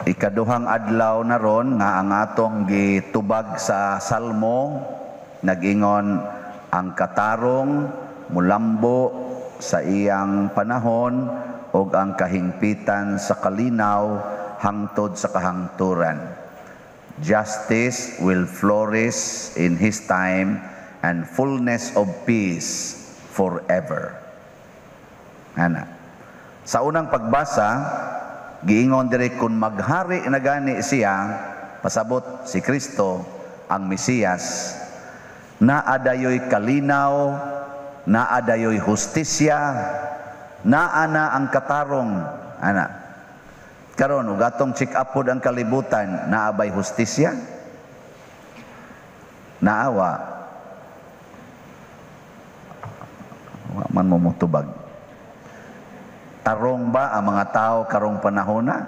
Ikaduhang adlaw na ron nga ang atong gitubag sa Salmo, nag-ingon ang katarong mulambo sa iyang panahon ug ang kahingpitan sa kalinaw hangtod sa kahangturan. Justice will flourish in his time and fullness of peace forever. Ana. Sa unang pagbasa, giingon diri kung maghari na gani siya, pasabot si Kristo ang Mesiyas, naa dayoy kalinaw, naa dayoy hustisya, naa na ang katarong, ana. Karon ug atong check up pod ang kalibutan, naa bay hustisya? Naa wa? Wa man mo motubag. Tarong ba ang mga tao karong panahona?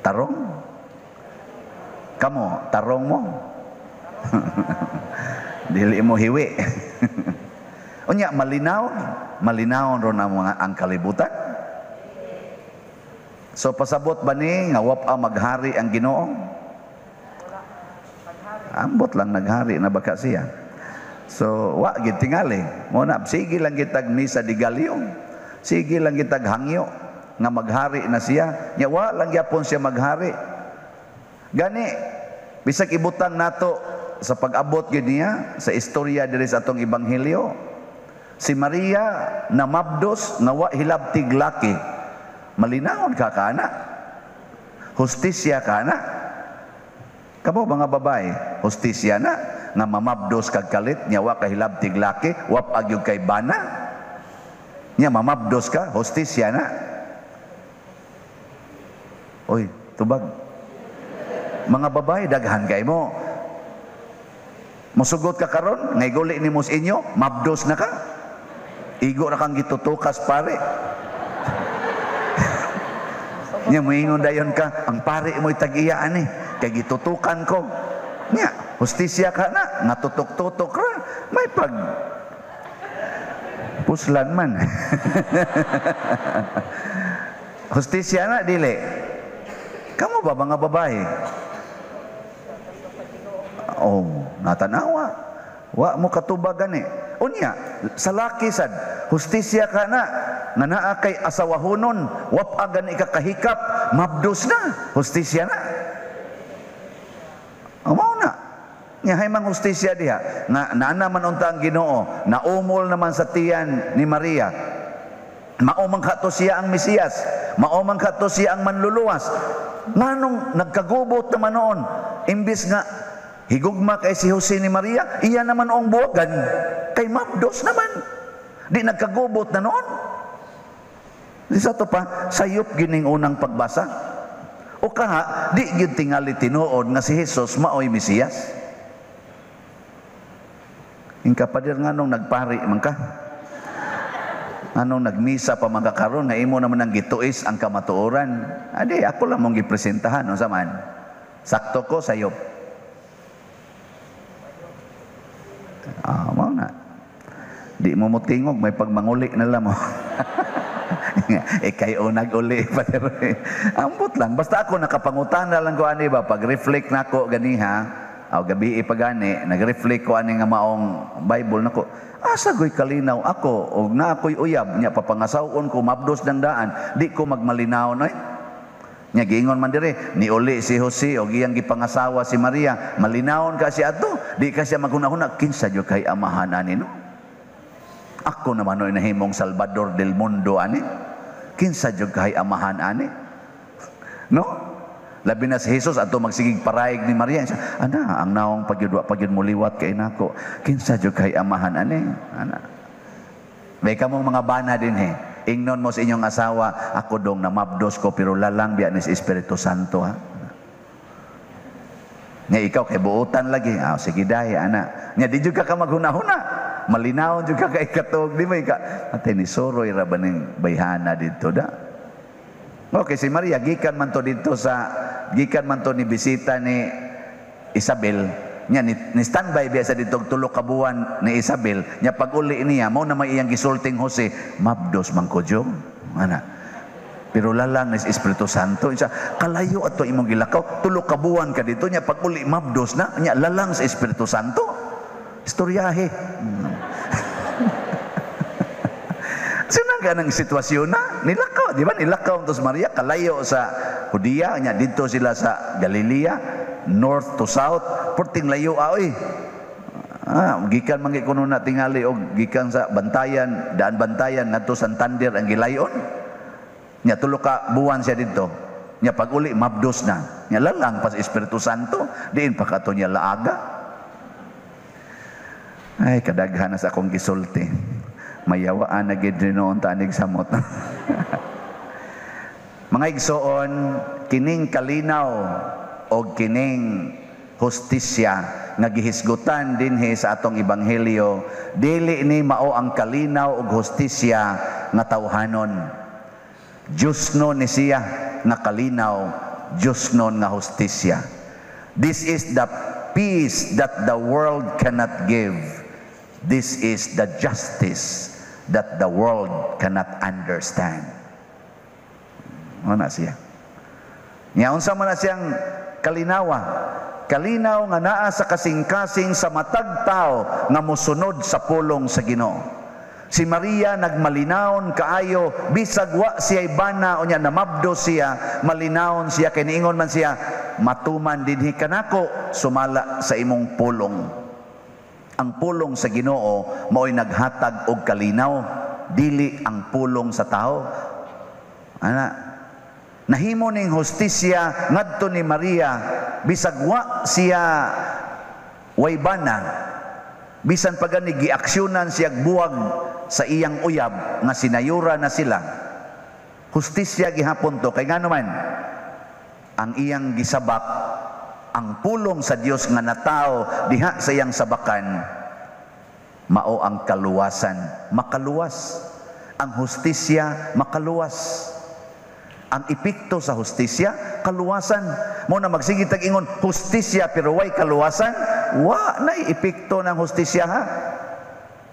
Tarong? Kamo, tarong mo? Dili mo hiwi. Unya, malinaw? Malinaw ron ang mga ang kalibutan? So pasabot ba ni nga wa pa maghari ang Ginoo? Ambot lang naghari na baka siya. So wa gid tingali. Mo na sige lang kitag misa di galyo. Sige lang kitag hangyo nga maghari na siya. Nya wa lang gyapon siya maghari. Gani bisag ibutang nato sa pag-abot gyud niya sa istorya diri sa atong ebanghelyo. Si Maria namabdos nga wa hilabtig laki. Malinawon ka kana. Hustisya ka na. Kamo mga babae, hustisya na nga mamabdos kag kalit nya wa kahilabtig laki, wa pa gyud kay bana. Nya mamabdos ka, hustisya na. Oy, tubag. Mga babae daghan kay mo. Musugot ka karon, ngay guli nimo sa inyo, mabdos na ka. Igo ra kang gitutukas pare. Nya moingon dayon ka, ang pare mo'y tag-iya ani, kay gitutukan ko. Nya, hustisya ka na, natutok-tutok ra, may pag puslan man. Hustisya na dili. Kamo ba mga babae? Oh, natanawa. Wa mo katubag gani. Unya, sa laki sad, hustisya ka na, nga naa kay asawahonon, wap gani ka kahikap, mabdos na, hustisya na. Mao na. Nya hay mang hustisya diha, nga naa man unta ang Ginoo, naumol naman sa tiyan ni Maria. Mao man kato siya ang Mesiyas, mao man kato siya ang manluluwas. Nganong nagkagubot naman noon, imbis nga higugma kay si Jose ni Maria, iya naman ang buwagan, kay mabdos naman. Di nagkagubot na noon. Di sa to pa, sayop gining unang pagbasa. O kaha, di gyud tingali tinuod nga si Jesus maoy Mesiyas. Ingka pader nganong nagpari man ka? Anong nagmisa pa man ka karon nga imo naman ang gituis ang kamatuoran? Adi, ako lang mong gipresentahan unsa man. Sakto ko sayop. Ah, mao na. Di mo motingog, may pagmanguli na lang mo. Ikay unag uli pa. Ambot lang. Basta ako nakapangutana lang ko ani ba, pag-reflect nako ganiha, aw gabi ipagani, nag-reflect ko ani nga maong Bible nako. Asa goy kalinaw ako og na ako'y uyab nya papangasawon ko mabdos dang daan, di ko magmalinaw noy. Nya giingon man dire, niuli si Jose og iyang gipangasawa si Maria, malinawon ka siya ato, di ka siya maghunahuna kinsa jud kay amahan ani no. Ako naman noy nahimong Salvador del mundo ani. Kinsa jud kay amahan ani? No? Labi na si Jesus ato magsigig paraig ni Maria. Siya, ana, ang naong pagyud wa pagyud moliwat kay nako. Kinsa jud kay amahan ani? Ana. May kamong mga bana din he. Ingnon mo sa inyong asawa, ako dong namabdos ko pero lalang biya ni Espiritu Santo ha. Nga ikaw kay buotan lagi. Ah, sige dahi ana. Nya di jud ka ka maghunahuna. Malinaw jud ka kay katuog di mo ka. Ate ni soroy ra ba ning bayhana didto da? Okay, si Maria gikan man to didto sa gikan man to ni bisita ni Isabel. Nya ni standby biya sa didto tulo ka buwan ni Isabel. Nya pag-uli niya mao na may iyang gisulting Jose, mabdos man ko jo. Ana. Pero lalang ni Espiritu Santo. Siya, kalayo ato imong gilakaw, 3 ka buwan ka dito nya, pag uli mabdos na nya, lalang sa Espiritu Santo. Istoryahe. Sino ka ng sitwasyon na? Nilakaw, di ba? Nilakaw to Maria, kalayo sa Judea, nya dito sila sa Galilea, north to south, perting layo aoy. Ah, gikan man kuno na tingali og gikan sa Bantayan, daan Bantayan ngadto Santander ang gilayon. Nya 3 ka buwan siya dito. Nya pag uli mabdos na. Nya lalang pa sa Espiritu Santo, diin pa kato niya laaga. Ay, kadaghan na sa akong gisulti. Mayawaan na gid noon tanig samot. Mga igsoon, kining kalinaw o kining hustisya nga gihisgutan dinhi sa atong ebanghelyo, dili ni mao ang kalinaw ug hustisya nga tawhanon. Diyos no ni siya nga kalinaw, Diyos no nga hustisya. This is the peace that the world cannot give. This is the justice that the world cannot understand. Ano na siya? Nya unsa man na siyang kalinawa? Kalinaw nga naa sa kasing-kasing sa matag tao nga mosunod sa pulong sa Ginoo. Si Maria nagmalinawon kaayo bisag wa siya bana, unya namabdo siya, malinawon siya kay niingon man siya, "Matuman dinhi kanako sumala sa imong pulong." Ang pulong sa Ginoo mao'y naghatag og kalinaw, dili ang pulong sa tao. Ana, nahimo ning hustisya ngadto ni Maria bisag wa siya way bana, bisan pa gani giaksyonan siya buwag sa iyang uyab nga sinayura na sila. Hustisya gihapon to kay ngano man ang iyang gisabak ang pulong sa Dios nga natao diha sa iyang sabakan, mao ang kaluwasan. Makaluwas ang hustisya, makaluwas ang epekto sa hustisya, kaluwasan. Mo na magsige tag ingon hustisya pero way kaluwasan, wa na epekto ng hustisya, ha.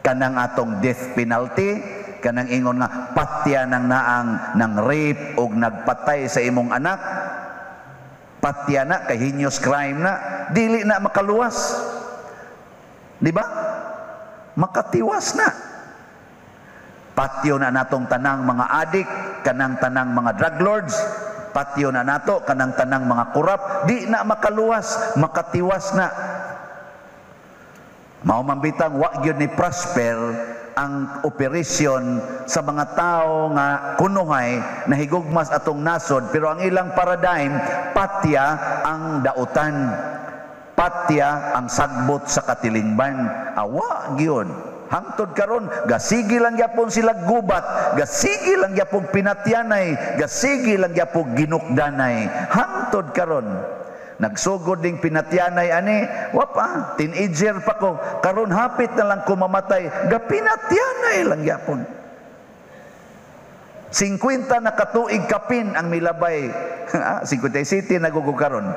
Kanang atong death penalty, kanang ingon nga patya ng naang ng rape og nagpatay sa imong anak, patya na kay heinous crime na, dili na makaluwas. Di ba? Makatiwas na. Patyo na natong tanang mga adik, kanang tanang mga drug lords, patyo na nato kanang tanang mga kurap, di na makaluwas, makatiwas na. Mao man bitang wa gyud ni prosper ang operasyon sa mga tao nga kunuhay nahigugmas atong nasod, pero ang ilang paradigm, patya ang dautan, patya ang sagbot sa katilingban. Awa gyud. Hangtod karon gasigi lang gyapon sila gubat, gasigi lang gyapon pinatyanay, gasigi lang gyapon ginukdanay. Hangtod karon nagsugod ding pinatyanay ani, wa pa, teenager pa ko, karon hapit na lang ko mamatay, gapinatyanay lang gyapon. 50 na katuig kapin ang milabay. 57 nagugo karon.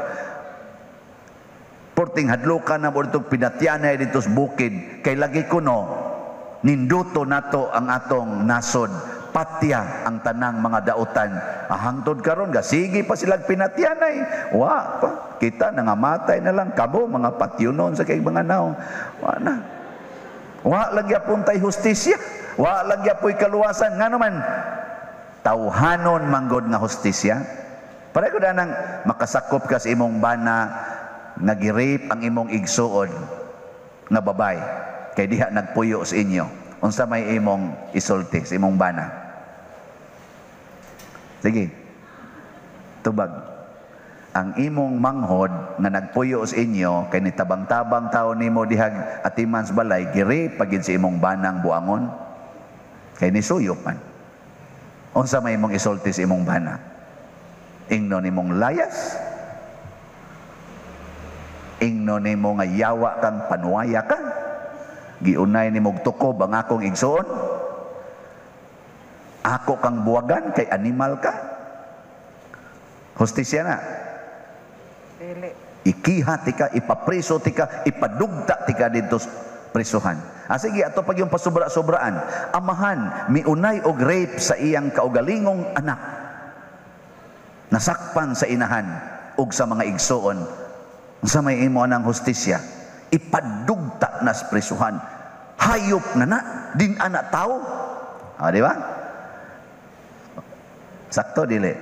Porting hadlukan na mo itong pinatyanay dito sa bukid, kay lagi kuno, ninduto nato ang atong nasod, patya ang tanang mga dautan. Hangtod karon gasigi pa silang pinatyanay. Wa pa kita nangamatay na lang kamo mga patyunon sa kay mga naong. Wa na. Wa lang gyapon tay hustisya. Wa lang gyapoy kaluwasan, ngano man tawhanon manggod nga hustisya. Pareho nang makasakop ka sa imong bana nga gi-rape ang imong igsuon nga babay kay diha nagpuyo sa inyo. Unsa may imong isulti sa imong bana? Sige. Tubag. Ang imong manghod nga nagpuyo sa inyo kay nitabang-tabang tao nimo dihag atiman sa balay, gi-rape pagid sa imong banang buangon kay nisuyop man. Unsa may imong isulti sa imong bana? Ingno nimong layas? Ingno nimo nga yawa kang panuwaya ka? Giunay nimo tukob ang akong igsuon? Ako kang buwagan kay animal ka? Hustisya na. Dili. Ikiha tika, ipapreso tika, ipadugta tika dito sa presuhan. Ah, sige, ato pag yung pasubra-sobraan. Amahan, miunay og rape sa iyang kaugalingong anak. Nasakpan sa inahan ug sa mga igsuoon. Unsa may imo anang hustisya? Ipadugta na sa prisuhan. Hayop na na, din ana tao. Ah, di ba? Sakto dili?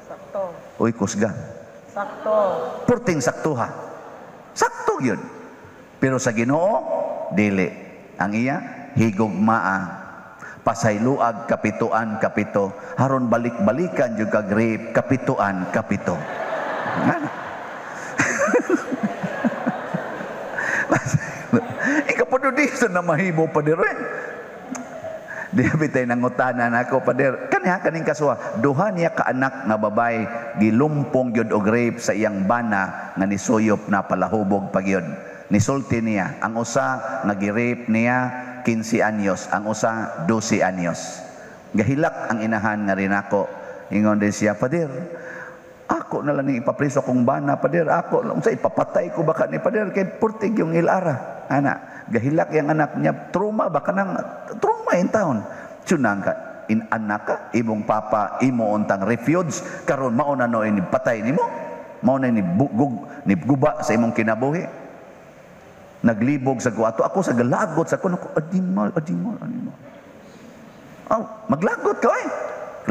Sakto. Uy, kusga. Sakto. Purting saktuha. Sakto yun. Pero sa Ginoo, dili. Ang iya, higugmaa. Pasayloag kapituan kapito. Haron balik-balikan yung kag rape, kapituan kapito. Nga na. Ikaw dito na mahimo pa diri. Di bitay nangutana nako pader. Kaniha kaning kasuha, duha niya ka anak nga babay gilumpong gyud og rape sa iyang bana nga nisuyop na palahubog pa gyud. Nisulti niya ang usa nga gi-rape niya 15 anyos, ang usa 12 anyos. Gahilak ang inahan nga rinako. Ingon din siya, "Pader, ako na lang ning ipapriso akong bana, pader, ako lang sa ipapatay ko baka ni pader kay purtig yung ilara." Ana, gahilak yang anak niya, trauma ba kanang trauma in town. Tsunang ka in anak ka, imong papa imo untang refuge karon mao na no ini patay nimo. Mao na ni bugog ni guba sa imong kinabuhi. Naglibog sa guato ako sa galagot sa kuno animal animal animal. Aw, maglagot ka oy.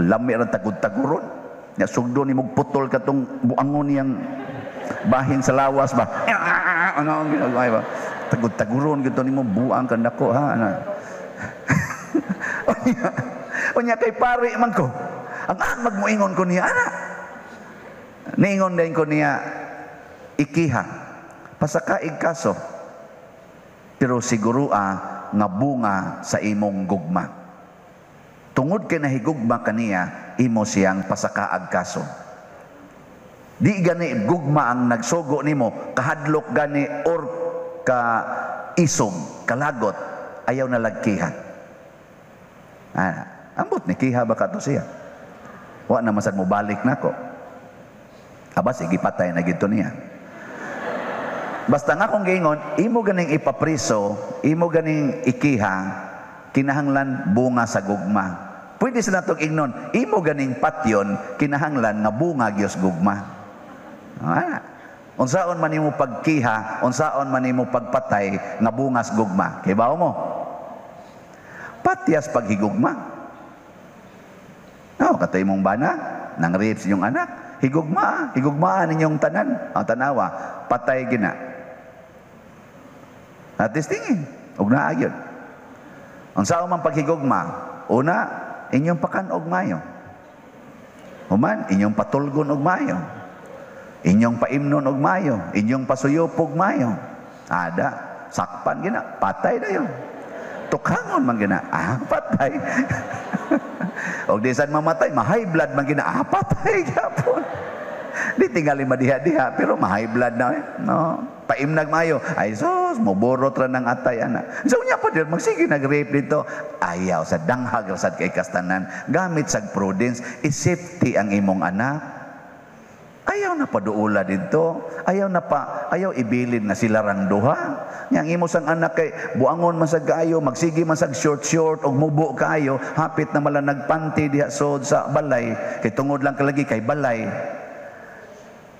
Lami ra tagud-taguron. Nya sugdo ni mong putol katong buangon niyang bahin sa lawas ba. Ano ang ginagawa ba? Tagud-taguron gito nimo buang kan nako ha ana. Unya, unya kay pare man ko. Ang amag mo ingon ko niya ana. Niingon din ko niya ikiha. Pasakaig kaso. Pero siguro nga bunga sa imong gugma. Tungod kay nahigugma kaniya, imo siyang pasakaag kaso. Di gani gugma ang nagsugo nimo, kahadlok gani or ka isog, kalagot, ayaw na lagkiha. Ah, ambot ni kiha ba kato siya? Wa na masad mo balik nako. Aba sige patay na gito niya. Basta nga kung giingon, imo ganing ipapriso, imo ganing ikiha, kinahanglan bunga sa gugma. Pwede sa natong ingnon, imo ganing patyon, kinahanglan nga bunga gyud gugma. Ah, unsaon man nimo pagkiha, unsaon man nimo pagpatay nga bungas gugma. Kay bawo mo? Patyas paghigugma. No, katay mong bana, nang rape sa inyong anak, higugma, higugmaan ninyong tanan. Ang tanawa, patay gina. At least tingin, ug naa gyud. Unsaon man paghigugma, una, inyong pakan-og maayo. Human, inyong patulgon og maayo. Inyong paimnon og maayo, inyong pasuyop og maayo. Ada, sakpan gina, patay na yun. Tukhangon man gina, ah, patay. Og di sad mamatay, ma-high blood man gina, ah, patay gyapon. Di tingali madiha-diha, pero ma-high blood na eh. No? Paimnag maayo, ay sus, moborot ra ng atay ana. So unya pa dir magsige nag-rape dito. Ayaw sa danghag ra sad kay kastanan, gamit sa prudence, i-safety ang imong anak. Ayaw na paduula dito. Ayaw na pa, ayaw ibilin na sila rang duha. Yang imo sang anak kay buangon man sad kaayo, magsige man sad short short og mubo kaayo, hapit na mala nagpanty diha sod sa balay, kay tungod lang kalagi kay balay.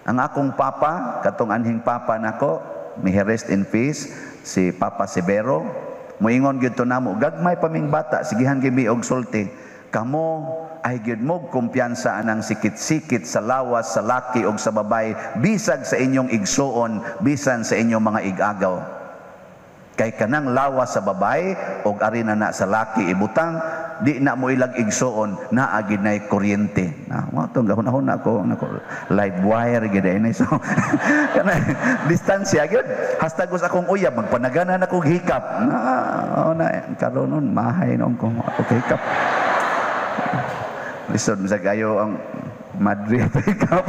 Ang akong papa, katong anhing papa nako, may rest in peace, si Papa Severo, moingon gyud to namo, gagmay pa ming bata, sigihan gyud mi og sulti. Kamo ay gyud mo kumpiyansa anang sikit-sikit sa lawas sa laki og sa babay, bisag sa inyong igsuon, bisan sa inyong mga igagaw. Kay kanang lawas sa babay og ari na na sa laki ibutang, di na mo ilag igsuon, naa gid nay kuryente. Na mo tong gahunahon ako nako live wire gid ini. So kana distansya gyud. Hastagos akong uyab magpanaganan akong hikap. Na oh, na karon nun mahay noon ko ako hikap. Lisod sa kayo ang Madrid hikap.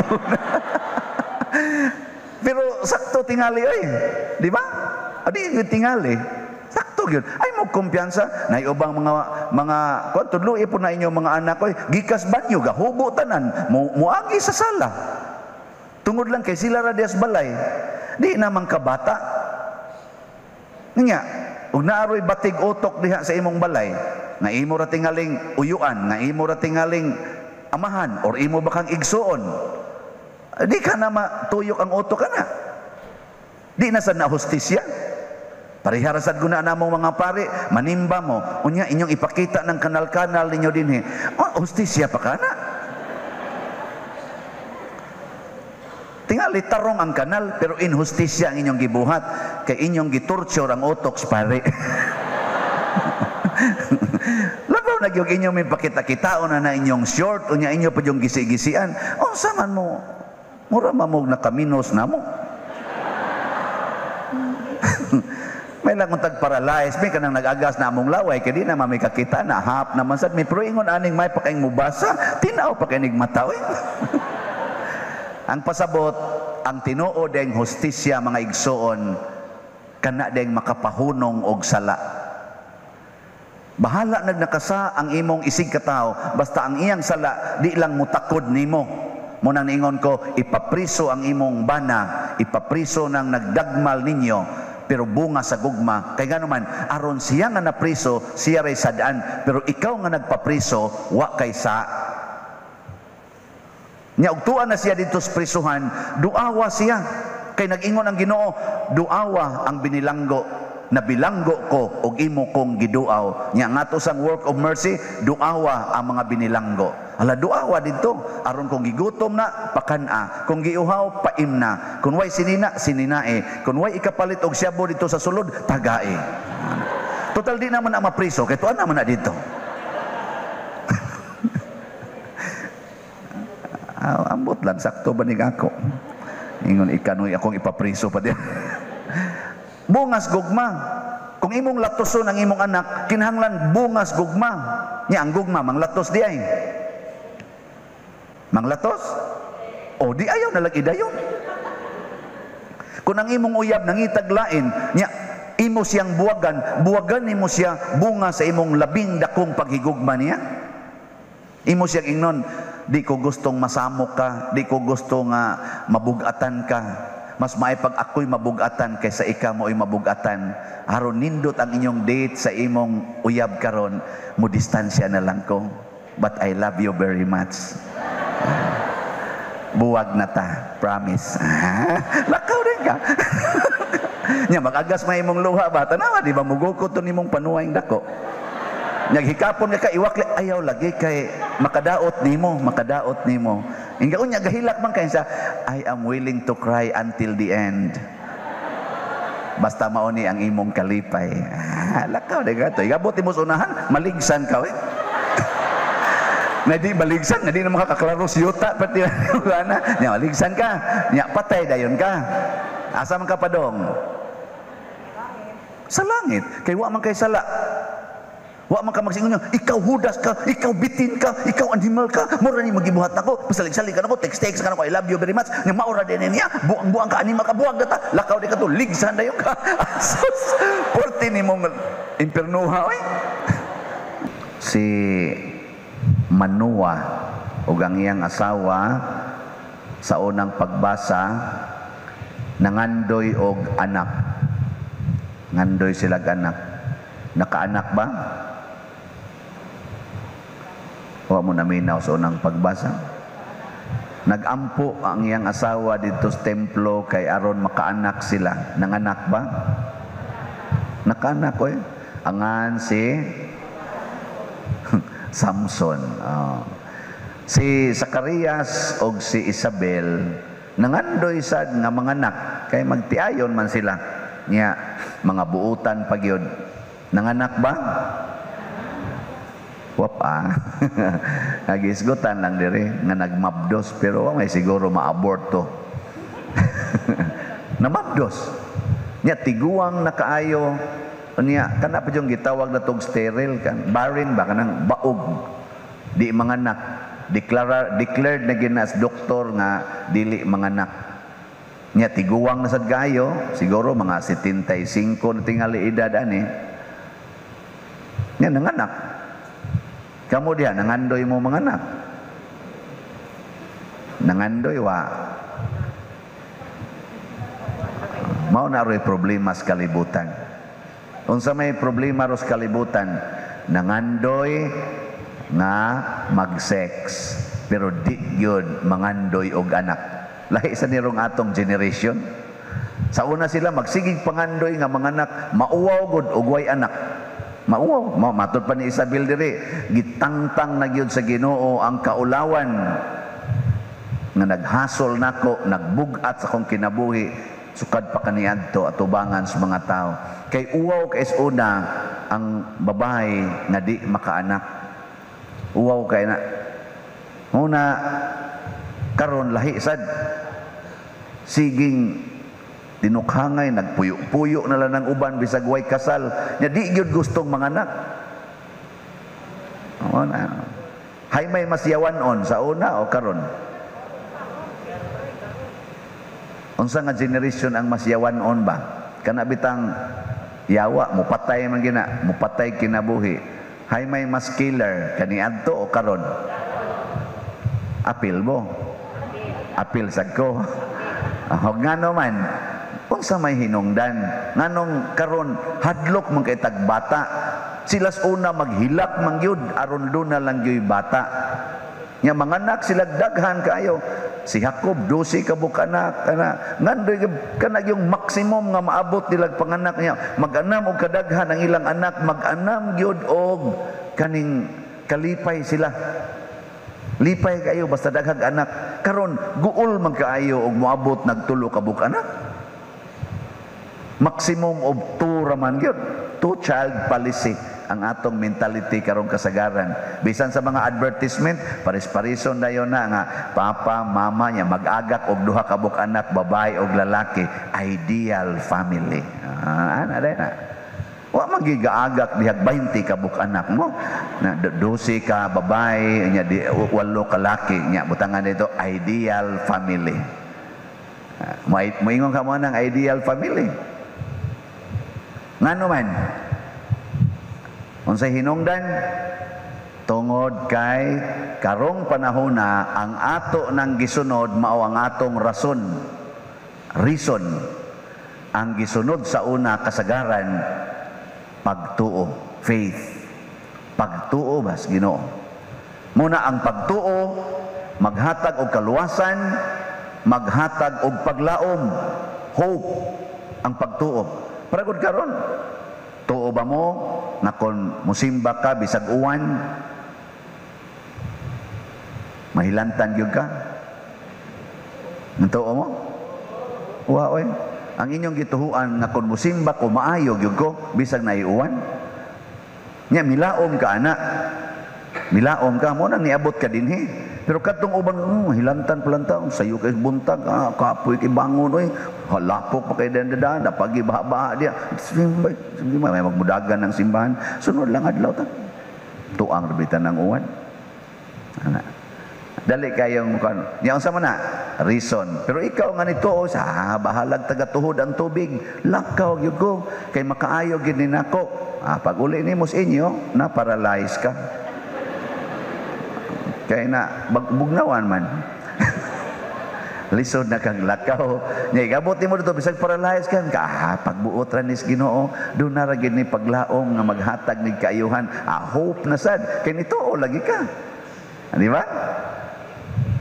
Pero sakto tingali oy, di ba? Adi gyud tingali. Sakto gyud. Ay mo kumpiyansa nay ubang mga kuan tudloy po na inyong mga anak oy, gikas banyo gahubo tanan, muagi sa sala. Tungod lang kay sila ra dias balay. Di naman kabata. Nya, ug naaroy batig utok diha sa imong balay, nga imo ra tingaling uyuan, nga imo ra tingaling amahan or imo ba kang igsuon? Di ka na matuyok ang utok ka na. Di na sad na hustisya. Parehara sad guna namong mga pare, manimba mo, unya inyong ipakita ng kanal-kanal ninyo dinhi. Oh, hustisya pa ka na. Tingali tarong ang kanal pero inhustisya ang inyong gibuhat kay inyong gitorture ang utok sa pare. Labaw na gyud inyong may pakita-kitaon na na inyong short unya inyo pa yung gisi-gisian. Unsa man mo? Mura mamog nakaminos na mo. May lang kung tag-paralyze, may kanang nag-agas na among laway, kaya di na may kakita na, hap naman sad. May pero ingon aning may pakaing mubasa, tinaw pa kainig mata. Ang pasabot, ang tinuod ang hustisya mga igsoon, kana deng makapahunong og sala. Bahala nagnakasa ang imong isig katao, basta ang iyang sala, di lang mutakod nimo. Munang niingon ko, ipapriso ang imong bana, ipapriso ng nagdagmal ninyo, pero bunga sa gugma. Kay ngano man, aron siya nga napriso, siya ray sadaan, pero ikaw nga nagpapriso, wa kay sa. Nya ugtuan na siya dito sa prisuhan, duawa siya. Kay nag-ingon ang Ginoo, duawa ang binilanggo, nabilanggo ko og imo kong giduaw. Nya ngadto sang work of mercy, duawa ang mga binilanggo. Ala duawa didto, aron kung gigutom na, pakan-a, kung giuhaw, paim na, kung way sinina, sininae, kung way ikapalit og siyabo dito sa sulod, tagae. Total di naman ang mapriso, kay tuan naman na dito. Ambot lang, sakto ba ni ako? Ingon ikanoy akong ipapriso pa din. Bungas gugma. Kung imong latoson ang imong anak, kinahanglan bungas gugma. Nya ang gugma manglatos di ay. Manglatos? O di ayaw na lang idayon. Kung ang imong uyab nangitag lain, nya imo siyang buwagan, buwagan nimo siya bunga sa imong labing dakong paghigugma niya. Imo siyang ingnon, di ko gustong masamok ka, di ko gusto nga mabugatan ka. Mas maipag ako'y mabugatan kaysa ikaw mo'y mabugatan. Aron nindot ang inyong date sa imong uyab karon, mo distansya na lang ko. But I love you very much. Buwag na ta, promise. Lakaw din ka. Nya mag-agas may imong luha ba? Tanawa di ba mugukot to nimong panuway dako. Naghikapon ka iwakli ayaw lagi kay makadaot nimo, makadaot nimo. Inga unya gahilak man kay sa I am willing to cry until the end. Basta mao ni ang imong kalipay. Lakaw di ka to. Igabot nimo sa unahan, maligsan ka eh. Na di maligsan, na di na makakaklaro si yuta pati ana. Nya maligsan ka, nya patay dayon ka. Asa man ka padong? Sa langit. Kay wa man kay sala. Wa man ka magsingon niya, ikaw hudas ka, ikaw bitin ka, ikaw animal ka, mura ni magibuhat nako, pasalig-salig ka nako, text-text ka nako, I love you very much, nga maura din niya, buang-buang ka, animal ka, buang ka ta, lakaw di ka to, ligsan dayon ka. Asos, porti ni mong impernuha, oy. Si Manoah ug ang iyang asawa sa unang pagbasa, nangandoy og anak. Ngandoy silag anak. Nakaanak ba? Wa mo naminaw sa unang pagbasa. Nagampo ang iyang asawa dito sa templo kay aron makaanak sila. Nanganak ba? Nakaanak oy. Angan si Samson. Oh. Si Zacarias og si Isabel nangandoy sad nga manganak kay magtiayon man sila. Nya mga buutan pa gyud. Nanganak ba? Wapa. Nagisgutan lang diri nga nagmabdos pero may siguro maaborto. Namabdos. Nya tiguang nakaayo niya kana pa yung gitawag na tog sterile kan barren ba kanang baog di manganak, declared na ginas doktor nga dili manganak. Nya tiguang na sad kaayo siguro mga 75 na tingali edad ani. Nya nanganak. Kamu diha nangandoy mo mga anak. Nangandoy wa. Mao na roy problema sa kalibutan. Unsa may problema ros kalibutan? Nangandoy nga mag-sex. Pero di gyud mangandoy og anak. Lahi sa nirong atong generation. Sa una sila magsigig pangandoy nga manganak, mauwaw gud og way anak. Mauwaw, matud pa ni Isabel diri, gitangtang na gyud sa Ginoo ang kaulawan nga naghasol nako, nagbugat sa akong kinabuhi sukad pa kaniadto atubangan sa mga tao. Kay uwaw kay una ang babae nga di makaanak. Uwaw kay na. Una karon lahi sad, siging tinukhangay, nagpuyo-puyo na lang ng uban bisag way kasal nya, di gyud gustong manganak. O na. Hay, may mas yawan-on sa una o karon? Unsa nga generation ang mas yawan-on ba? Kana bitang yawa mupatay man gina, mupatay kinabuhi. Hay, may mas killer kaniadto o karon? Apil mo. Apil sad ko. Oh, ngano man? Unsa may hinungdan? Nganong karon hadlok man kay tag bata? Silas una maghilak man gyud aron duna lang gyud bata. Nya manganak sila daghan kaayo. Si Jacob 12 ka buok anak kana, ngandoy kana yung maximum nga maabot nila panganak niya. Mag-anam og kadaghan ang ilang anak, mag-anam gyud og kaning kalipay sila. Lipay kayo basta daghag anak. Karon guol man kaayo og moabot nagtulo ka buok anak. Maximum of 2 raman gyud. Two child policy ang atong mentality karong kasagaran. Bisan sa mga advertisement, paris-parison dayon na nga papa, mama niya mag-agak og duha ka buok anak, babae og lalaki, ideal family. Ana day na. Wa man gigaagak dihag 20 ka buok anak mo. Na 12 ka babae, nya di 8 ka laki, nya butangan dito ideal family. Moingon ka mo nang ideal family. Ngano man? Unsay hinungdan? Tungod kay karong panahona ang ato nang gisunod mao ang atong rason. Reason. Ang gisunod sa una kasagaran, pagtuo, faith. Pagtuo bas Ginoo. Muna ang pagtuo maghatag og kaluwasan, maghatag og paglaom, hope ang pagtuo. Paragod karon, tuo ba mo na kon musimba ka bisag uwan, mahilantan gyud ka? Tuo mo? Wa oy. Ang inyong gituhuan nga kon musimba ko maayo gyud ko bisag naiuwan. Nya milaom ka ana. Milaom ka mo nang niabot ka dinhi. Pero kadtong uban, hilantan palang taon, sayo kay buntag, kapoy kay bangon oy, halapok pa kay dandadan, napagi baha-baha diya. Simba, may magmudagan ng simbahan. Sunod lang adlaw ta. Tuang rabitan ng uwan. Ana. Dali kayong kan. Nya unsa man na? Reason. Pero ikaw nga nito, oh, sa bahalag tagatuhod ang tubig, lakaw gyud ko kay makaayo gyud ni nako. Pag uli nimo sa inyo, na paralyze ka. Kay na bugnawan man. Lisod na kang lakaw. Nya igabot nimo dito bisag paralyze ka, pagbuot ra nis Ginoo, do na ra gyud ni paglaom nga maghatag nig kaayuhan. Hope na sad kay nito lagi ka. Di ba?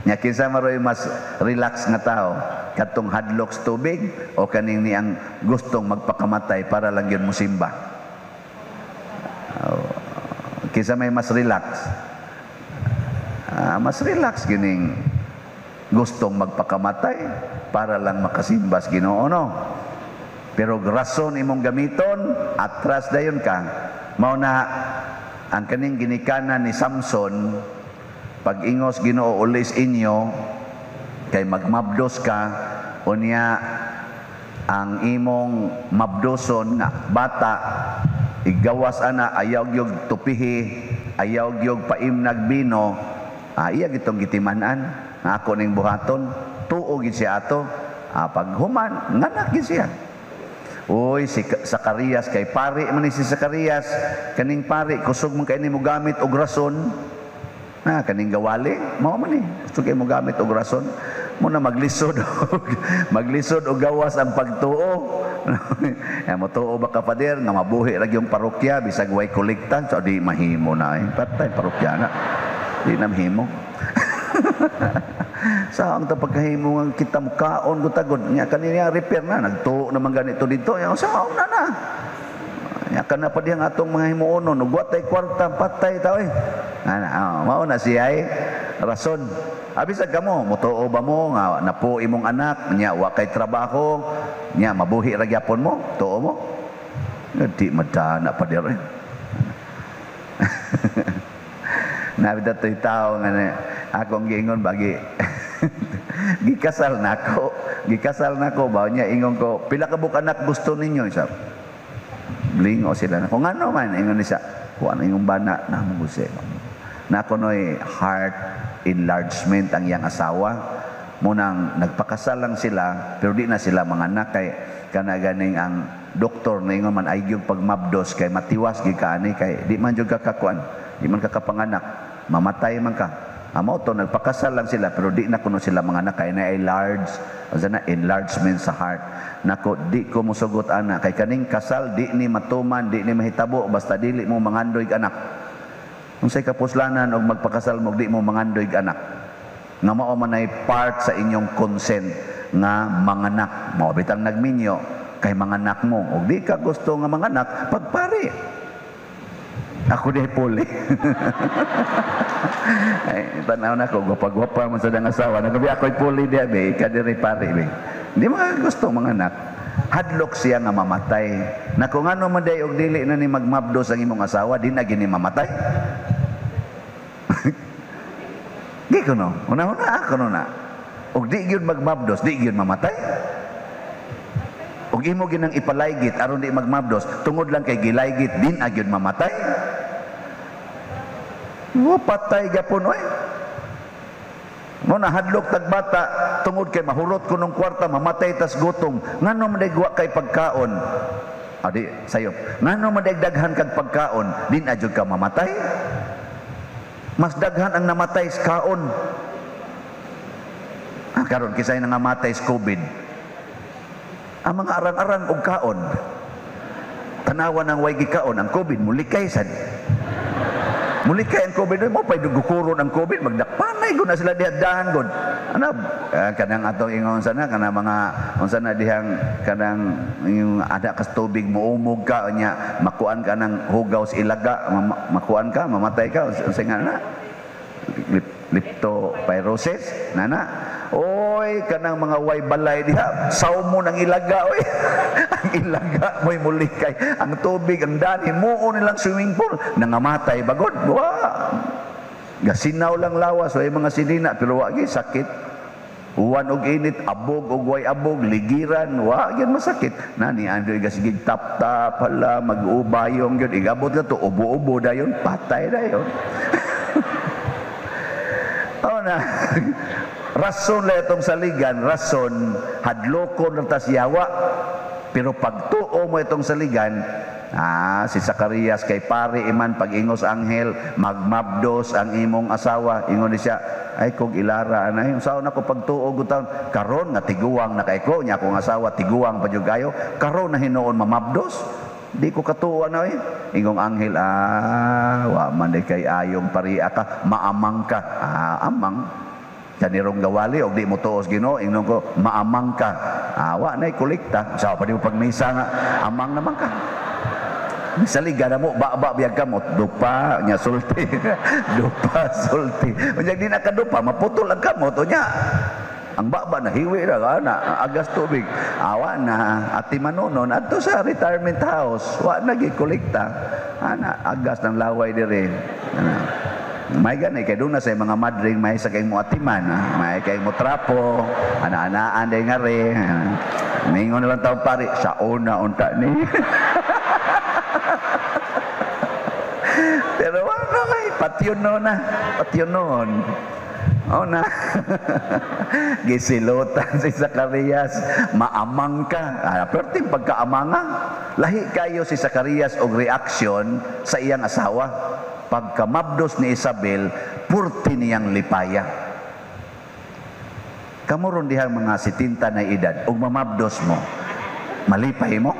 Nya kinsa maroy mas relax nga tao, kadtong hadlok sa tubig o kaning niyang gustong magpakamatay para lang gyud musimba? Oh, kinsa may mas relax? Mas relax gining gustong magpakamatay para lang makasimba sa Ginoo, no? Pero rason imong gamiton, atras dayon ka. Mao na ang kaning ginikanan ni Samson, pag ingos Ginoo ulis inyo kay magmabdos ka, unya ang imong mabdoson nga bata igawas ana, ayaw gyud tupihi, ayaw gyud paimnag bino, iya gitong gitiman-an nga ako ning buhaton, tuo gid siya ato. Pag human nganak gid siya. Uy, si Sakarias, kay pari man ni si Sakarias, kaning pari kusog man kay nimo gamit og rason. Na kaning gawali, mao man ni. Kusog kay mo gamit og rason. Muna maglisod maglisod og gawas ang pagtuo. Mo tuo ba ka, Father, nga mabuhi ra gyud parokya bisag way kolekta? So di mahimo na eh. Patay parokya na. Di na mahimo. Sa ang pagkahimo nga kita mukaon gutagod nya kanina repair na nagtuo naman ganito dito nya sa na na. Nya kana pa diyang atong mga himuonon ug watay kwarta patay ta oy. Ana oh, mao na siya ay rason. Abisag kamo mutuo ba mo nga napo imong anak nya wa kay trabaho nya mabuhi ra gyapon mo tuo mo? Di madana pa diri. Nabita to'y tao nga akong giingon bagi gikasal nako ba niya ingon ko pila ka buok anak gusto ninyo isa blingo sila nako ngano man ingon ni siya kuan ingong bana namo guse nako noy heart enlargement ang iyang asawa munang nagpakasal lang sila pero di na sila manganak kay kana ganing ang doktor na ingon man ay gyud pagmabdos kay matiwas gyud kaani kay di man jud ka kakuan di man ka kapanganak mamatay man ka. Amo to nagpakasal lang sila pero di na kuno sila mga anak kay na large na enlargement sa heart. Nako di ko mosugot ana kay kaning kasal di ni matuman di ni mahitabo basta dili mo mangandoy anak. Unsay kapuslanan og magpakasal mo di mo mangandoy anak? Nga mao man ay part sa inyong consent nga manganak. Mao bitang nagminyo kay manganak mo og di ka gusto nga manganak pagpari. Ako di puli. Ay, tanaw na ko, gwapa-gwapa man sa dang asawa. Nagabi ako'y puli diya, be. Ika diri pare, be. Hindi mga gusto mga anak. Hadlok siya nga mamatay. Na kung ano man day og dili na ni magmabdos ang imong asawa, di na gini mamatay. Di ko no. Una-una ako no na. Og di gyud magmabdos, di gyud mamatay. Og imo ginang ipalaygit aron di magmabdos, tungod lang kay gilaygit din agyud mamatay. Mo patay gapon oy. Mo nahadlok tag bata tungod kay mahurot ko nung kwarta mamatay tas gutom. Ngano man day wa kay pagkaon? Adi sayop. Ngano man day daghan kag pagkaon, din agyud ka mamatay? Mas daghan ang namatay sa kaon. Ah, karon kisay nangamatay sa COVID. Ang mga arang-arang og kaon. Tanawan ang way gikaon ang COVID mulikay sad. Mulikay ang COVID mo pay dugukuron ang COVID magdakpanay gud na sila diha dahan gud. Ana kanang atong ingon sana kanang mga unsa na dihang kanang yung ada kas tubig moumog ka nya makuan ka ng hugaw sa ilaga makuan ka mamatay ka unsa nga na leptospirosis nana. Oy kanang mga way balay diha saw mo nang ilaga oy. Ang ilaga mo'y mulikay ang tubig ang dani muo nilang swimming pool nangamatay bagod wa gasinaw lang lawas way mga sinina pero wa gyud sakit uwan og init abog og way abog ligiran wa gyud masakit nani andoy gasigig tap-tap hala mag-ubayong gyud igabot ka to ubo-ubo dayon patay dayon. Oh na. Rason la itong saligan, rason hadlokon ra tas yawa. Pero pagtuo mo itong saligan, si Zacarias kay pare iman pag-ingos anghel, magmabdos ang imong asawa. Ingon ni siya, ay kog ilara anay, unsaon ako pagtuo gutaon karon nga tiguang na kay ko nya akong asawa tiguang pa jud kayo, karon na hinuon mamabdos. Di ko katuo na eh. Ingong anghel, wa man di kay ayong paria ka, maamang ka. Amang. Kanirong gawali, og di mo tuos Ginoo, ingnon ko, maamang ka. Wa na'y kolekta. Sa pa di mo pagmisa nga, amang naman ka. Saliga na mo, ba-ba biyag ka mo, dupa, nya sulti. Dupa, sulti. Unya di na ka dupa, maputol ang kamot, unya. Ang baba na hiwi ra na agas tubig. Awa na ati manunon adto sa retirement house. Wa na gi kolekta. Ana agas ng laway dire. Ana. May gani kay doon na sa mga madring may sa kay mo atiman, may kay mo trapo, ana-anaan day ngari. Ningon na lang taon pare sa una unta ni. Pero wa na may patyon no na, patyon noon. Oh na. Gisilutan si Zacarias, maamang ka. Perting pagkaamanga. Lahi kayo si Zacarias og reaksyon sa iyang asawa. Pagkamabdos ni Isabel, purti niyang lipaya. Kamuron dihang mga 70 na edad, og mamabdos mo, malipay mo?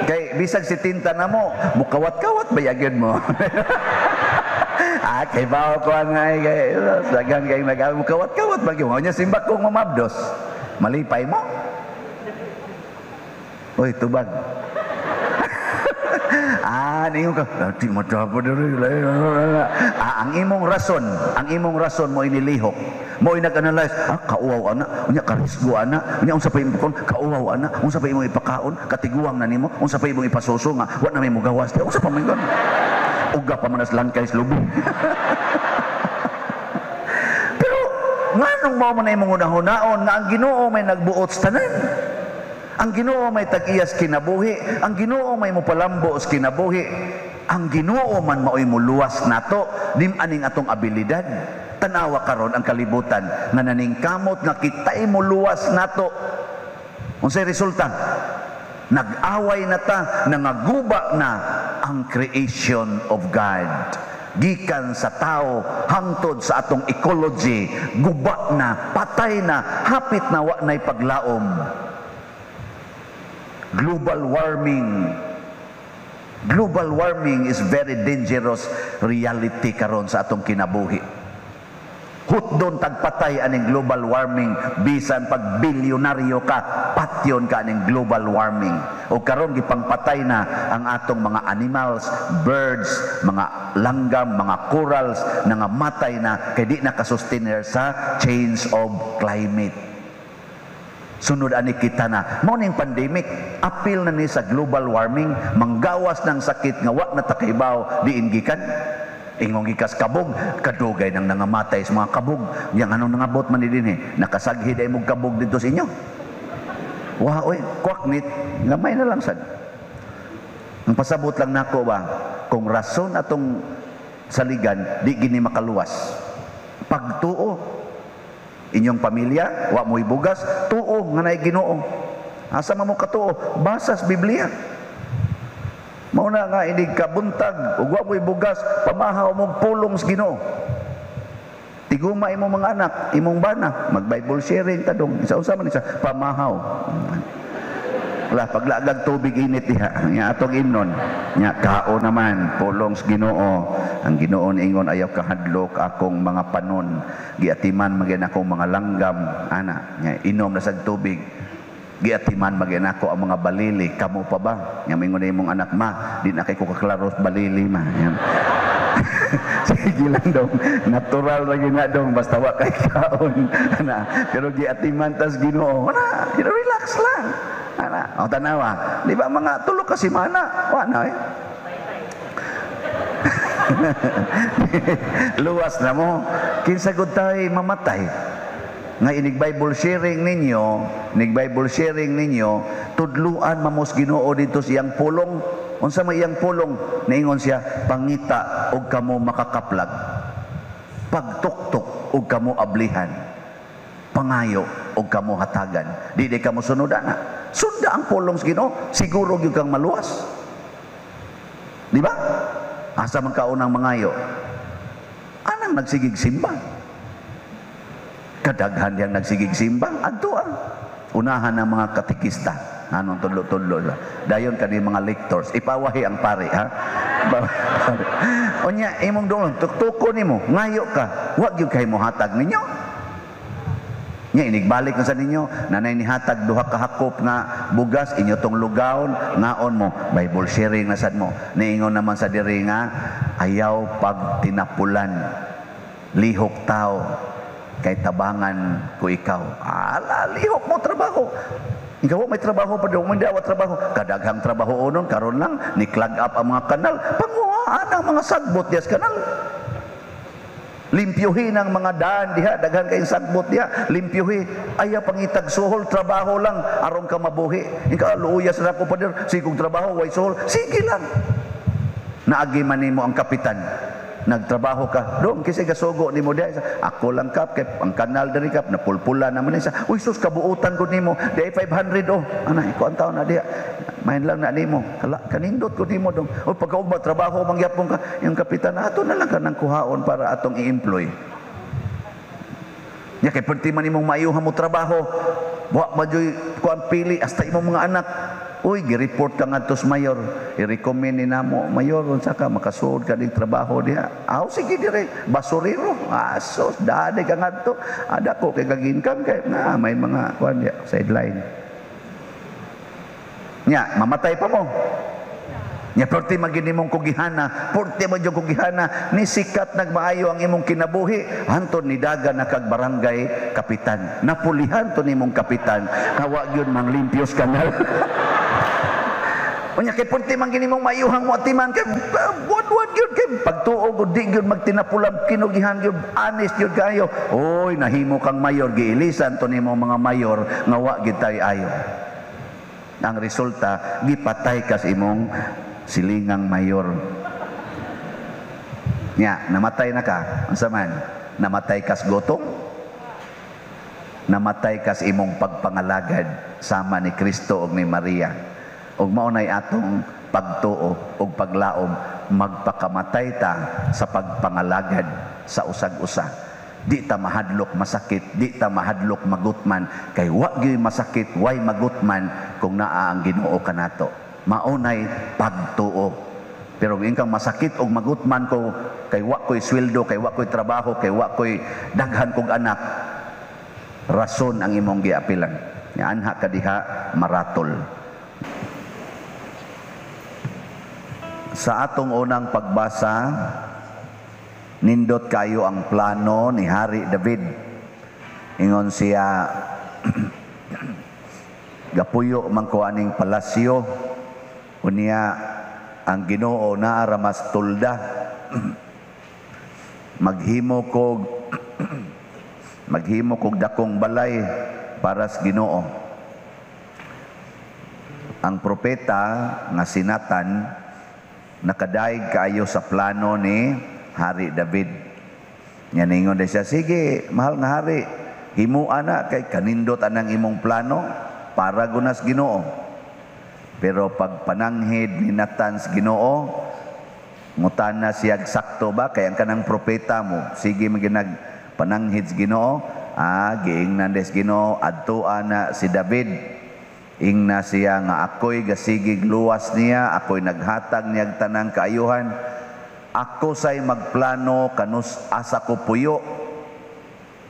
Kay bisag 70 na mo, mukawat-kawat ba yagin mo? Ah, kay bawo ko ang ay kay daghan kay nag kawat-kawat ba gyud nya simbak kong mamabdos. Malipay mo. Oy, tubag. Ah, ningon ka, "Di mo dapat diri." Ah, ang imong rason mo inilihok. Mo nag-analyze, ah, kauwaw ana, unya karisgo ana, unya unsa pa imong kauwaw ana, unsa pa imong ipakaon, katiguang na nimo, unsa pa imong ipasuso nga, wa na may mugawas, unsa pa man gon. Uga pa man as langkay sa lubi. Pero nganong mao man na imong hunahunaon nga ang Ginoo may nagbuot sa tanan? Ang Ginoo may tag-iyas kinabuhi, ang Ginoo may mopalambo sa kinabuhi. Ang Ginoo man maoy muluwas nato, dim aning atong abilidad. Tanawa karon ang kalibutan nga naningkamot nga kitay moluwas nato. Unsay resulta? Nag-away na ta, nangaguba na ang creation of God. Gikan sa tao hangtod sa atong ecology, guba na, patay na, hapit na wa na'y paglaom. Global warming. Global warming is very dangerous reality karon sa atong kinabuhi. Hutdon tagpatay aning global warming, bisan pag bilyonaryo ka, patyon ka aning global warming. O karon gipangpatay na ang atong mga animals, birds, mga langgam, mga corals, nangamatay na kay di na kasustainer sa change of climate. Sunod ani kita na mao ning pandemic, apil na ni sa global warming, manggawas ng sakit nga wa na ta kahibaw diin gikan. Ingong gikas kabog, kadugay nang nangamatay sa mga kabog. Yang anong nangabot man ni dinhi, nakasaghi day mong kabog dito sa inyo. Wa oy, kwaknit, gamay na lang sad. Ang pasabot lang nako ba, kung rason atong saligan, di gini makaluwas. Pagtuo, inyong pamilya, wa mo'y bugas, tuo nga naay Ginoo. Asa man mo katuo? Basa sa Biblia. Mao na nga inig kabuntag ug wa mo'y bugas, pamahaw mo pulong sa Ginoo. Tiguma imong mga anak, imong bana, mag Bible sharing ta dong. Isa unsa man isa pamahaw. Wala paglagag tubig init diha nya atong imnon. Nya kao naman pulong sa Ginoo. Ang Ginoo niingon, "Ayaw kahadlok akong mga panon. Giatiman man akong mga langgam." Ana, nya inom na sag tubig. "Giatiman man ako ang mga balili, kamo pa ba?" Nya mingon imong anak, "Ma, di na kay ko kaklaro balili, ma." Yan. Sige lang dong, natural lagi na dong, basta wa kay kaon. Ana, pero giatiman tas Ginoo. Ana, relax lang. Ana, o tanawa, di ba mga tulo ka semana, wa na eh. Luwas na mo. Kinsa gud tay mamatay? Nga inig Bible sharing ninyo, inig Bible sharing ninyo, tudluan mamos Ginoo dito siyang pulong. Unsa may iyang pulong? Niingon siya, "Pangita og kamo makakaplag. Pagtuktok og kamo ablihan. Pangayo og kamo hatagan." Di di kamo sunod ana. Sunda ang pulong sa Ginoo, siguro gyud kang maluwas. Di ba? Asa man kaunang mangayo? Anang nagsigig simba? Kadaghan diyang nagsigig simba, adto ah. Unahan ang mga katikista. Anong tudlo-tudlo la. Dayon kani mga lectors, ipawahi ang pare ha. Unya imong dungon tuktuko nimo, ngayo ka, wa gyud kay mohatag ninyo. Nya inigbalik na sa ninyo, nanay nihatag duha ka hakop nga bugas inyo tong lugawon, ngaon mo, Bible sharing na sad mo. Niingon naman sa diri nga ayaw pag tinapulan, lihok tao kay tabangan ko ikaw. Ala, lihok mo trabaho. Ikaw may trabaho pa daw, may dawa trabaho. Kadaghang trabaho onon karon lang ni clog up ang mga kanal, panguhaan ang mga sagbot dias kanal. Limpyuhin ang mga daan diha, daghan kayong sagbot diha, limpyuhi. Ayaw pangitag suhol, trabaho lang aron ka mabuhi. Ikaw luuyas na ko pader, sigog trabaho way suhol, sige lang. Naagi man nimo ang kapitan. Nagtrabaho ka, dong kasi gasugo nimo diha. Ako lang kap kay ang kanal diri kap napulpula naman isa. Uy sus, kabuutan ko nimo, di 500 oh. Ana iko ang taon na diha. Main lang na nimo. Kala kanindot ko nimo dong. O pagkaugma trabaho mangyapon ka, yung kapitan ato na lang kanang kuhaon para atong i-employ. Nya kay perti man imong maayuhan mo trabaho. Wa man joy kuan pili hasta imong mga anak. Uy, gi-report ka ngadto sa mayor. I-recommend ni namo, "Mayor, unsa ka makasuod ka ning trabaho diha?" "Aw, sige dire, basurero." Asos, dade ka ngadto. Ada ko kay kag income kay na may mga kuan diha, sideline. Nya, mamatay pa mo. Nya perti man gyud nimong kugihana, perti man gyud kugihana, ni sikat nagmaayo ang imong kinabuhi, hantod ni dagan na kag barangay kapitan. Napulihan to nimong kapitan, kawa gyud mang limpios kanal. Unya kay perti man gyud nimong maayuhang mo atiman kay buwad-buwad gyud kay pagtuo gud di gyud magtinapulam kinugihan gyud, honest gyud kayo. Oy, nahimo kang mayor, giilisan to nimo mga mayor nga wa gyud tay ayo. Ang resulta, gipatay kas imong silingang mayor. Nya, namatay na ka. Unsa man? Namatay kas gutom? Namatay kas imong pagpangalagad sama ni Kristo ug ni Maria. Ug mao nay atong pagtuo ug paglaom, magpakamatay ta sa pagpangalagad sa usag-usa. Di ta mahadlok masakit, di ta mahadlok magutman, kay wa gyud masakit, way magutman kung naa ang Ginoo kanato. Maunay pagtuo. Pero kung kang masakit og magutman ko kay wa ko'y sweldo, kay wa ko'y trabaho, kay wa ko'y daghan kog anak, rason ang imong giapilan. Nga anha ka diha maratol. Sa atong unang pagbasa, nindot kayo ang plano ni Hari David. Ingon siya, "Gapuyo man ko aning palasyo, unya ang Ginoo naa ra mas tulda. Maghimo kog dakong balay para sa Ginoo." Ang propeta nga si Nathan nakadaig kaayo sa plano ni Hari David. Nya ningon siya, "Sige, mahal nga hari, himua na kay kanindot anang imong plano para gunas Ginoo." Pero pag pananghid ni Nathan sa Ginoo, ngutana siya sakto ba kay ang kanang propeta mo, sige maginag pananghid sa Ginoo, giingnan des Ginoo, "Adtoa na si David. Ingna siya nga ako'y gasigig luwas niya, ako'y naghatag niyag tanang kaayuhan. Ako say magplano kanus asa ko puyo,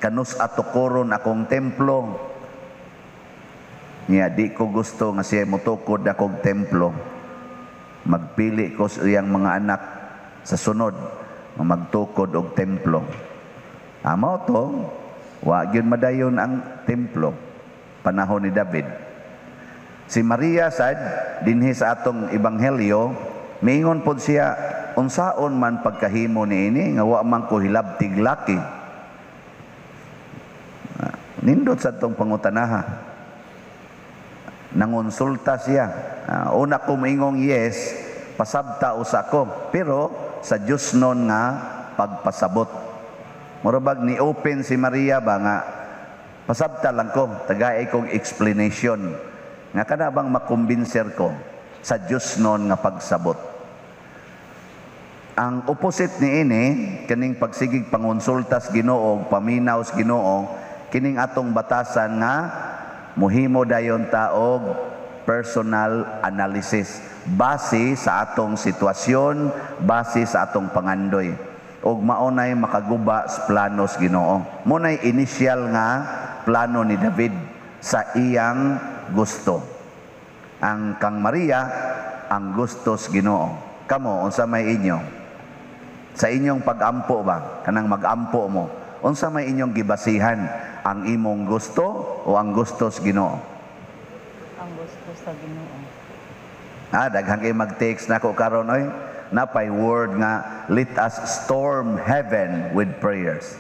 kanus atukoron akong templo. Niya di ko gusto nga siya motukod akong templo. Magpili ko sa iyang mga anak sa sunod nga magtukod og templo." Amo to, wa gyud madayon ang templo panahon ni David. Si Maria sad dinhi sa atong ebanghelyo, miingon pod siya, "Unsaon man pagkahimo niini nga wa man ko hilabtig laki?" Nindot sa atong pangutanaha. Nangonsulta siya. Una ko moingong yes, pasabta usa ko, pero sa Dios nun nga pagpasabot. Mura bag ni open si Maria ba nga pasabta lang ko, tagay kong explanation. Nga kana bang makumbinser ko sa Dios nun nga pagsabot. Ang opposite ni ini, kining pagsigig pangonsulta sa Ginoo, paminaw sa Ginoo, kining atong batasan nga muhimo dayon ta og personal analysis base sa atong sitwasyon, base sa atong pangandoy. Og maunay makaguba sa plano sa Ginoo. Munay initial nga plano ni David sa iyang gusto. Ang kang Maria ang gusto sa Ginoo. Kamo, unsa may inyo? Sa inyong pag-ampo ba? Kanang mag-ampo mo. Unsa may inyong gibasihan? Ang imong gusto o ang gusto sa Ginoo? Ang gusto sa Ginoo. Daghan kay mag-text nako karon oy. Napay word nga let us storm heaven with prayers.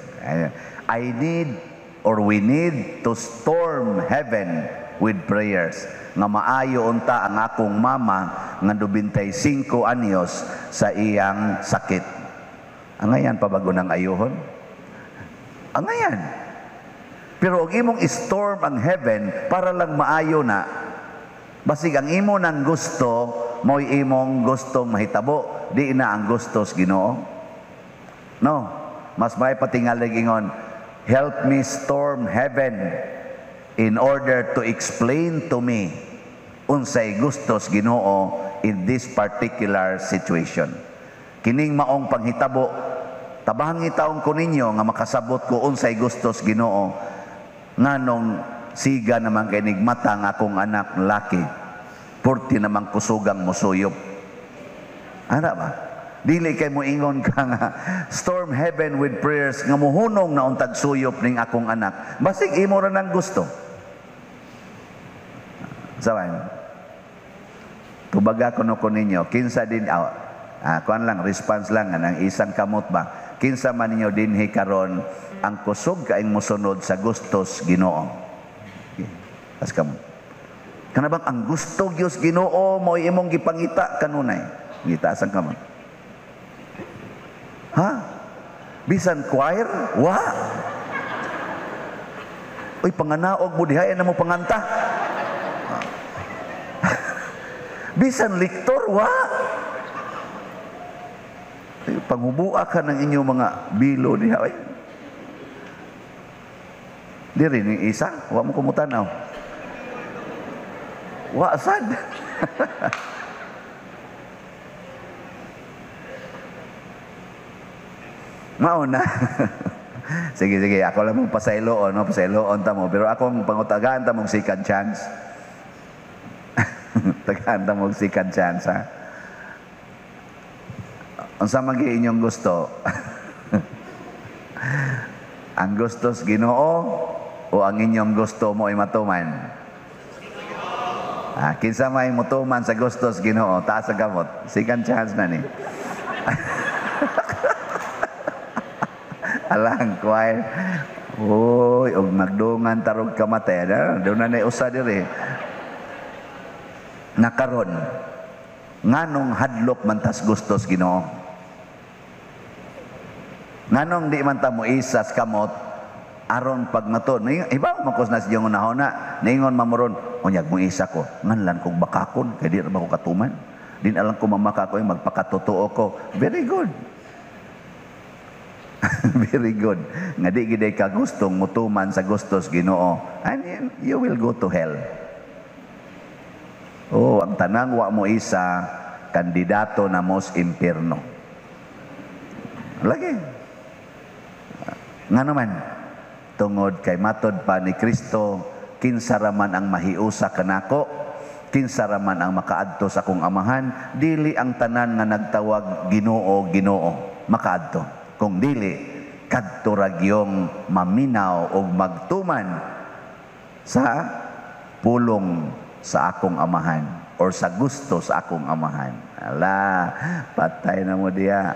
I need or we need to storm heaven with prayers. Nga maayo unta ang akong mama nga 95 anyos sa iyang sakit. Angayan pa bago ng ayuhon? Angayan. Pero og imong storm ang heaven para lang maayo na, basig ang imo nang gusto, mo'y imong gustong mahitabo, di na ang gusto sa Ginoo. No, mas may patingalig ingon, "Help me storm heaven in order to explain to me Unsay gustos Ginoo in this particular situation. Kining maong panghitabo, tabangi taong ko ninyo nga makasabot ko unsay gustos Ginoo, nganong siga naman kay nigmata ang akong anak laki, purti namang kusugang musuyop. Ana ba? Dili kay mo ingon ka nga storm heaven with prayers nga muhunong na untag suyop ning akong anak. Basig imo ra nang gusto. Sawan. Tubaga kuno ko ninyo, kinsa din kuan lang, response lang ang isang kamot ba. Kinsa man ninyo dinhi karon ang kusog kaing mosunod sa gustos Ginoo? Okay. Tas kamot. Kana bang ang gusto Dios Ginoo mo imong gipangita kanunay? Gitaas ang kamot. Ha? Bisan choir? Wa. Uy, panganaog mo diha na mo panganta. Bisan liktor, wa. Ay, panghubua ka ng inyong mga bilo diha. Ay. Diri ni isa, wa mo kumutanaw. Wa sad. Mao na. Sige, sige, ako lang mong pasayloon, no? Pasayloon ta mo. Pero akong pangutagaan ta mong second chance. Tagaan ta mong second chance, ha? Unsa man gyud inyong gusto? Ang gustos Ginoo o ang inyong gusto mo ay matuman? Ah, kinsa may motuman sa gustos Ginoo, taas ang kamot. Second chance na ni. Alang choir. Uy, og nagdungan tarog kamatay. Doon na usa diri. Nakaron, nganong hadlok man tas gustos Ginoo? Nganong di man ta mo isas kamot aron pag maton? Iba man kus na siyang unahona, ningon mamoron, unyag mo isa ko, nganlan kong bakakon, kay di ra ba ko katuman. Din alam ko mamaka ko, magpakatotoo ko. Very good. Very good. Nga di gid ka gustong mutuman sa gustos Ginoo, and you will go to hell. Oh, ang tanang wa mo isa kandidato na mos impierno. Lagi. Nga naman, tungod kay matod pa ni Kristo, kinsa ra man ang mahiusa kanako, kinsa ra man ang makaadto sa akong amahan, dili ang tanan nga nagtawag Ginoo, Ginoo makaadto. Kung dili, kadto ra gyung maminaw og magtuman sa pulong sa akong amahan or sa gusto sa akong amahan. Ala, patay na mo diya.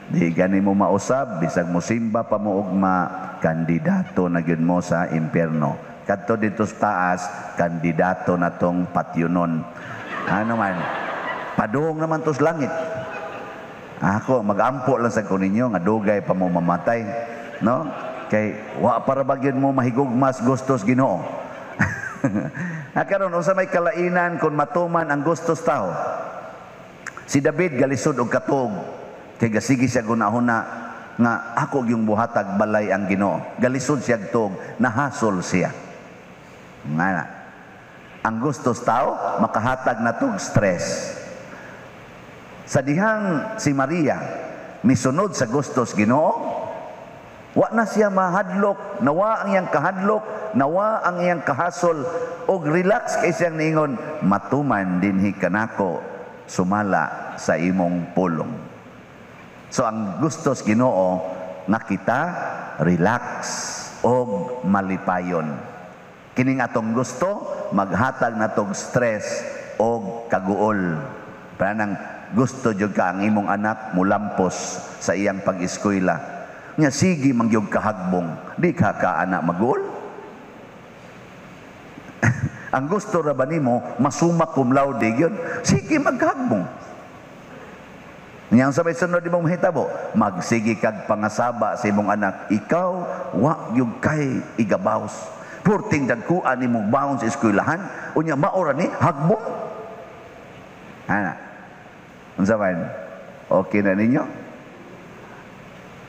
Di gani mo mausab, bisag mo simba pa mo ugma, kandidato na gyud mo sa impierno. Kadto dito sa taas, kandidato na tong patyunon. Ano man, padung naman to sa langit. Ako, magampo lang sa kuninyo, nga dugay pa mo mamatay. No? Kay, wa para bagyon mo mahigugmas gustos Ginoo. Karon unsa may kalainan kung matuman ang gustos tao? Si David galisod og katuog kay gasigi siya gunahuna nga ako gyung buhatag balay ang Ginoo. Galisod siya tuog, nahasol siya. Nga na. Ang gustos tao makahatag na tog stress. Sa dihang si Maria misunod sa gustos Ginoo, wa na siya mahadlok, nawa ang iyang kahadlok, nawa ang iyang kahasol, og relax kay siyang niingon, matuman dinhi kanako sumala sa imong pulong. So ang gustos Ginoo nga kita relax og malipayon. Kining atong gusto maghatag natog stress og kaguol. Panang gusto jud ka ang imong anak mulampos sa iyang pag-eskwela. Nya sige mangyog kahagbong, di ka ka anak maguol. Ang gusto ra ba nimo masuma cum laude gyud, sige maghagbong. Nya ang sabay sunod imong mahitabo, magsige kag pangasaba sa imong anak, ikaw wa gyud kay igabaws. Purting dagkuan nimong baon sa eskwelahan, unya mao ra ni hagbong. Ana. Unsa man? Okay na ninyo?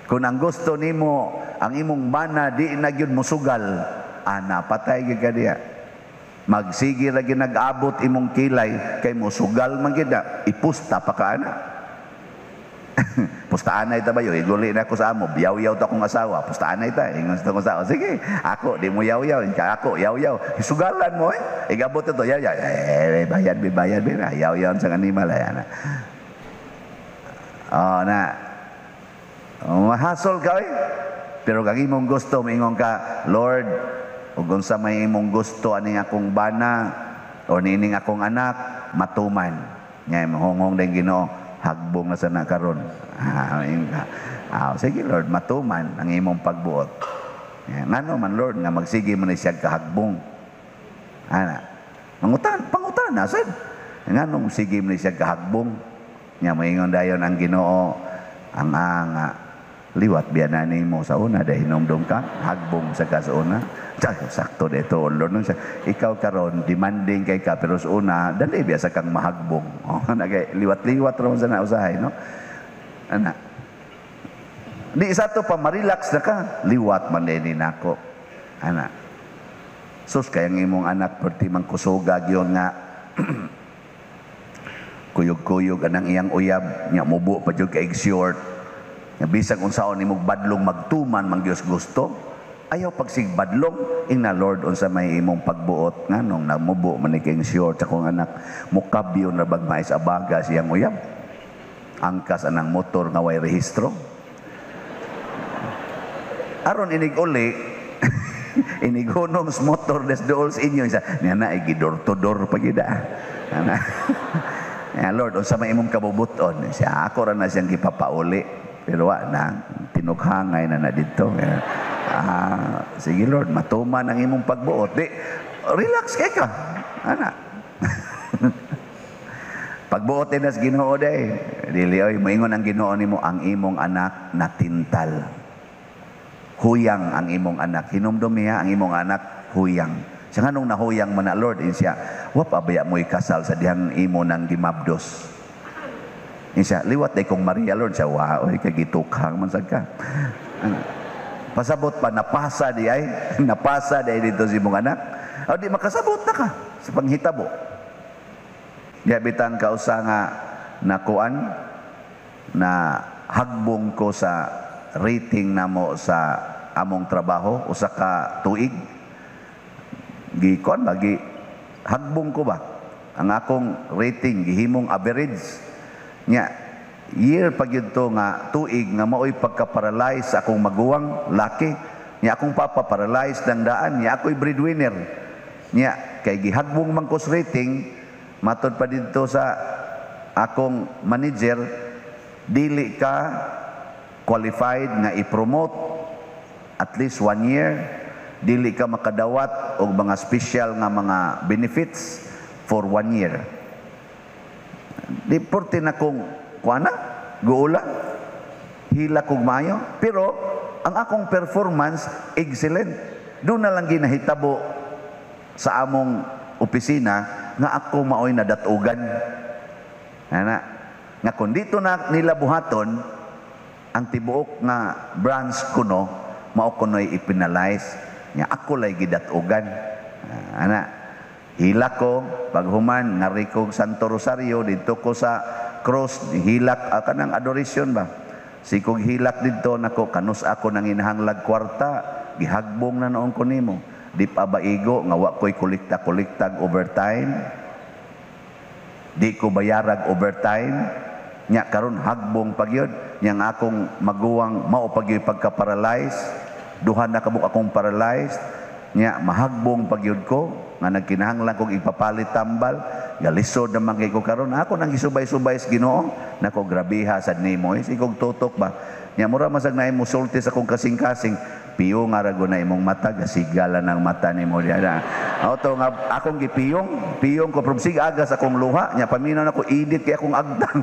Kung ang gusto nimo, ang imong bana di na gyud musugal, ana patay gyud ka diha. Magsige ra nag-abot imong kilay kay mosugal man gid na, ipusta pa ka ana. Pustaan na ita ba yun? Iguli na ako sa amo. Biyaw-yaw ta akong asawa. Pustaan na ita. Ingon sa akong asawa. Sige, ako, di mo yaw-yaw. Ako, yaw-yaw. Sugalan mo eh. Igabot ito, yaw-yaw. Eh, bayad, bi, bayad, bi. Yaw-yaw sa animal. Ayan na. Oh, na. Oh, mahasol ka eh. Pero kang imong gusto, maingon ka, "Lord, ug unsa may imong gusto aning akong bana o nining akong anak, matuman." Nga mahunghong din Ginoo, hagbong na sana karon. Ah, ah, sige Lord, matuman ang imong pagbuot. Ngano man, Lord, nga magsige man siya kahagbong? Ana. Mangutan, pangutan na sad. Nganong sige man siya kahagbong? Nya moingon dayon ang Ginoo, ang anga liwat biya na nimo sa una dahil hinumdum ka hagbong sa ka sa una. Sakto dito, Lord, nung siya ikaw karon demanding kay ka, pero sa una dali biya sa kang mahagbong. Oh, nagay liwat-liwat ra man sa na usahay, no? Ana, di isa to pa ma-relax na ka, liwat man din nako ana. Sus, kay ang imong anak perti man kusuga gyud nga kuyog-kuyog anang iyang uyab nya, mubo pa jud kay short nga bisag unsaon imong badlong, magtuman man Dios gusto. Ayaw pagsigbadlong, ingna, "Lord, unsa may imong pagbuot? Nganong namubo man ni king short sa akong anak? Mukabyo na bag mais abaga siyang uyab? Angkas anang motor nga way rehistro." Aron inig uli, inighunong sa motor des dool sa inyo isa niya na igidor to door pa gid. Ana ya, "Lord, unsa may imong kabubuton?" Siya ako ra na siyang gipapauli, pero wa na tinughangay na na didto. Ah, sige Lord, matuman ang imong pagbuot. Di relax kay ka ana. Pagbuot din sa Ginoo day. Dili oy, moingon ang Ginoo nimo, ang imong anak natintal. Huyang ang imong anak. Hinumdum niya ang imong anak huyang. Siya, nganong nahuyang man na, Lord? Siya, wa pa baya mo ikasal sa dihang imo nang gimabdos? Siya, liwat day kong Maria, Lord. Siya, wa, oy, kay gitukhang man sad ka. Pasabot pa, napasa di ay, napasa di ay dito si imong anak. O di makasabot na ka sa panghitabo. Di bitang kausa nga nakuan na hagbong ko sa rating namo sa among trabaho usa ka tuig, gi kuan ba, gi hagbong ko ba ang akong rating, gihimong average nya. Year pag yun to nga tuig nga maoy pagka-paralyze sa akong maguwang laki nya, akong papa paralyzed ng daan nya, ako'y breadwinner nya. Kay gihagbong man ko sa rating, matod pa didto sa akong manager, dili ka qualified nga i-promote at least one year, dili ka makadawat og mga special nga mga benefits for one year. Di porte na kung kuana guula, hila kog maayo, pero ang akong performance excellent. Doon na lang ginahitabo sa among opisina nga ako maoy nadatugan ana nga kung dito na nila buhaton ang tibuok nga branch kuno, mao kuno'y ipinalize nga ako lay gidatugan. Ah, ana, hila ko paghuman ngari ko Santo Rosario didto ko sa cross, hilak, kanang adoration ba, sikog hilak didto nako, kanus ako nang inahanglag kwarta, gihagbong na noon ko nimo. Di pa ba igo nga wa ko'y kolekta-kolektag overtime, di ko bayarag overtime nya, karon hagbong pagyud nya ang akong maguwang mao pagyud pagka-paralyze. Duha na kabuk akong paralyzed nya, mahagbong pagyud ko nga nagkinahanglan kog ipapalit tambal. Galisod naman kay ko karon, ako nang gisubay-subay sa Ginoo nako, grabiha sad nimo eh, sikog tutok ba nya. Mura masag na mo sulti sa akong kasing-kasing, piyong nga ra na imong mata, gasigala ng mata nimo diha. Auto nga akong gipiyong, piyong ko from sig aga sa akong luha nya, paminaw nako, init kay akong agtang.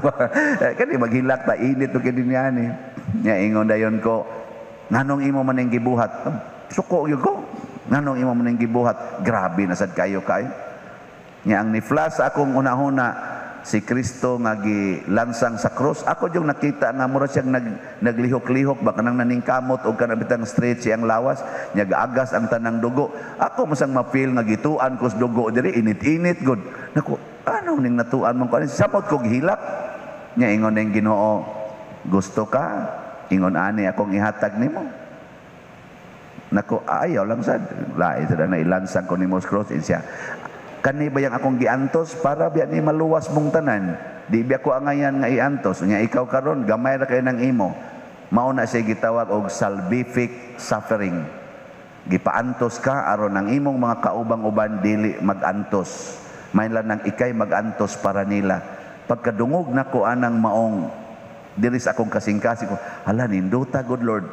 Kani maghilak ta, init to kini niya ni. Nya ingon dayon ko, "Nganong imo man ning gibuhat?" Suko gyud ko. "Nganong imo man ning gibuhat? Grabe na sad kayo kay." Nya ang ni flash sa akong unahuna, si Kristo nga gilansang sa cross, ako yung nakita nga mura siyang naglihok-lihok ba, kanang naningkamot og kanang bitang straight siyang lawas nya, gaagas ang tanang dugo. Ako masang ma-feel nga gituan ko sa dugo diri, init-init gud nako. Ano ning natuan man ko ani, samot ko gihilak nya. Ingon ning Ginoo, "Gusto ka ingon ani akong ihatag nimo?" Nako, ayaw lang sad. Lain sad na ilansang ko nimo sa cross. Siya, "Kani ba yang akong giantos para biya ni maluwas mong tanan? Di biya ko angayan nga iantos nya ikaw karon, gamay ra kay nang imo." Mao na siya gitawag og salvific suffering. Gipaantos ka aron ang imong mga kaubang-uban dili magantos. May lang nang ikay magantos para nila. Pagkadungog nako anang maong diri sa akong kasing-kasing ko, hala, nindota, good Lord,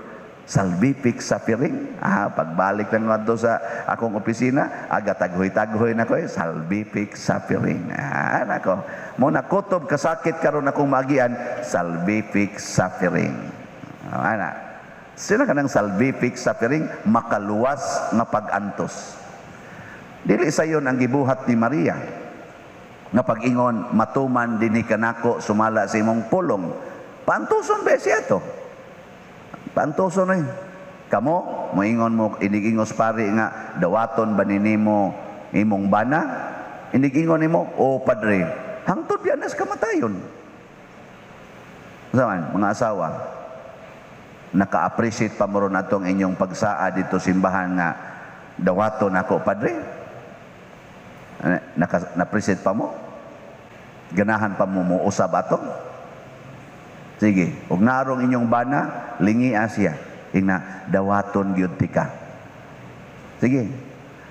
salvific suffering. Ah, pagbalik lang ngadto sa akong opisina, aga taghoy-taghoy na ko eh, salvific suffering. Ah, nako. Mo na kutob kasakit karon akong maagian, salvific suffering. Ah, ana. Sila kanang salvific suffering, makaluwas nga pag-antos. Dili sayon ang gibuhat ni Maria nga pag-ingon, "Matuman dinhi kanako sumala sa imong pulong." Paantuson ba siya to? Paantuson eh. Kamo, moingon mo, inigingos pari nga, "Dawaton ba nimo imong bana?" Inigingon nimo, "O padre," hangtod biya nas kamatayon. Saman, mga asawa, naka-appreciate pa mo ron atong inyong pagsaa dito simbahan nga, "Dawaton ako, padre"? Naka, na-appreciate pa mo? Ganahan pa mo mo usab ato? Sige, ug narong inyong bana, lingia siya. Ingna, "Dawaton gyud tika." Sige.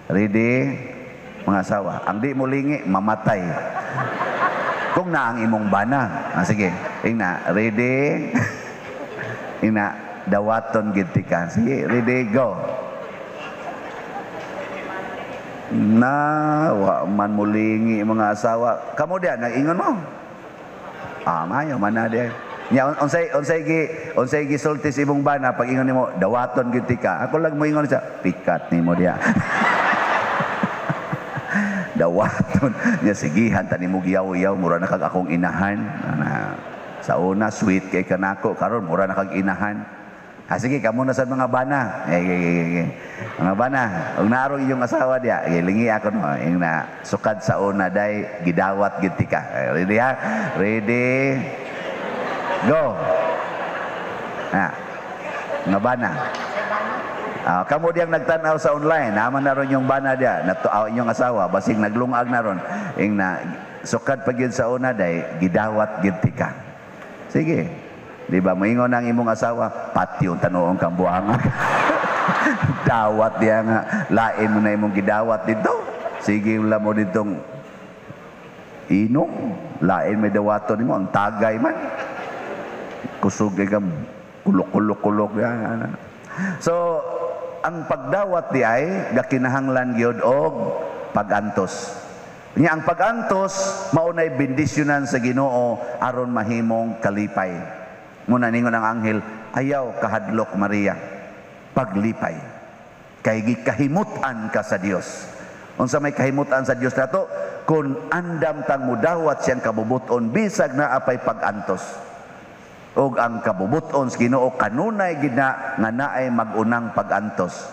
Ready? Mga asawa. Ang di mo lingi, mamatay. Kung na ang imong bana. Ah, sige. Ingna, ready? Ingna, "Dawaton gyud tika." Sige, ready, go. Na, wa man mo lingi mga asawa. Kamo diyan, nag-ingon mo. Ah, mayo man na diyan. Nya unsay gisulti sa imong bana pag ingon nimo, "Dawaton gyud tika"? Ako lang moingon siya, "Pikat nimo diya." Dawaton nya, sigihan ta nimo giyaw-yaw, mura na kag akong inahan. Na, sa una sweet kay kanako, karon mura na kag inahan. Ah, sige, kamo na sa mga bana. Eh, eh, eh, eh. Mga bana, ug naarong inyong asawa diya, gilingi ako no, ing na sukad sa una day gidawat gid tika. Eh, ready ha? Ready? Go. Na. Mga bana. Ah, kamo diyang nagtan-aw sa online, naman na ron yung bana diya, nato inyong asawa, basig naglungag na ron. Ing na sukad pa gyud sa una day gidawat gid tika. Sige. Di ba moingon ang imong asawa, "Patyo tanuong kang buhanga." Dawat diya nga, lain mo na imong gidawat dito. Sige lang mo ditong inom, lain may dawaton nimo, ang tagay man. Kusog kay kam kulok-kulok-kulok yan. So, ang pagdawat di ay gakinahanglan gyud og pagantos. Nya ang pagantos maunay bendisyonan sa Ginoo aron mahimong kalipay. Muna ningon ang anghel, "Ayaw kahadlok, Maria, paglipay. Kay gikahimutan ka sa Dios." Unsa may kahimutan sa Dios nato? Kung andam tang mudawat siyang kabubuton bisag naa pay pagantos. Og ang kabubuton sa Ginoo kanunay gid na nga naay mag-unang pagantos.